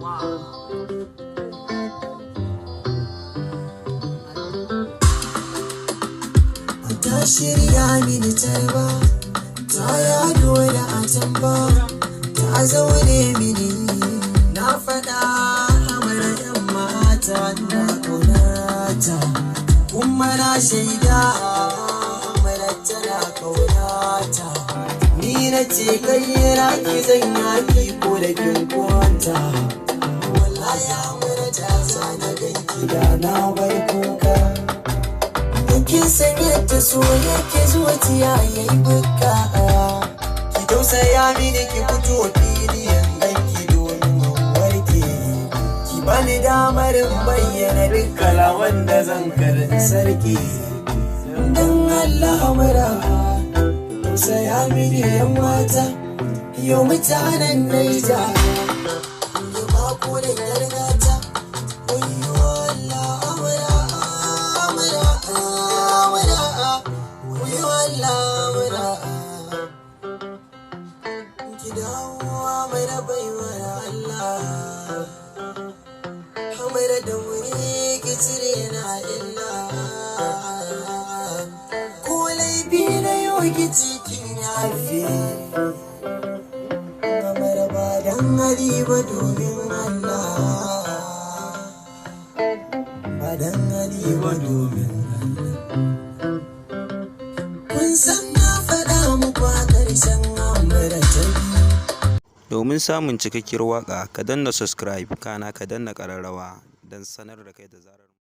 Wow. Ta shirya mini tarba, ta yado da atamba, ta zaune mini. Na faɗa amara yan mata na ƙaunata, kuma na shaida amara tana ƙaunata. Ni na ce kai ki zan yaki ko da kin kwanta. Wallahi amara ta sa na ganki da na bar kuka. Kin san yadda so yake zuciya yayi buka. Ki tausaya mini, ki fito fili ganki domin warke. Ki bani damar in bayyana duk kalaman da zan karin sarki. Dan Allah mara tausaya mini, yan mata, yau mutanen Naija. Ki ba ku da yargata. Wayyo Allah amara, amara, amara. Wayyo Allah amara. Ki dawo amara, baiwar Allah. Amara, da wuri ki cire na illa. Ko laifi na yau ki cikin yafe. Amara, ba dan hali ba, domin Allah. Ba dan hali ba, domin Allah. Kun san na faɗa muku a ƙarshen amara ta biyu. Domin samun cikakkiyar waƙa, ka danna subscribe, kana ka danna ƙararrawa don sanar da kai da zarar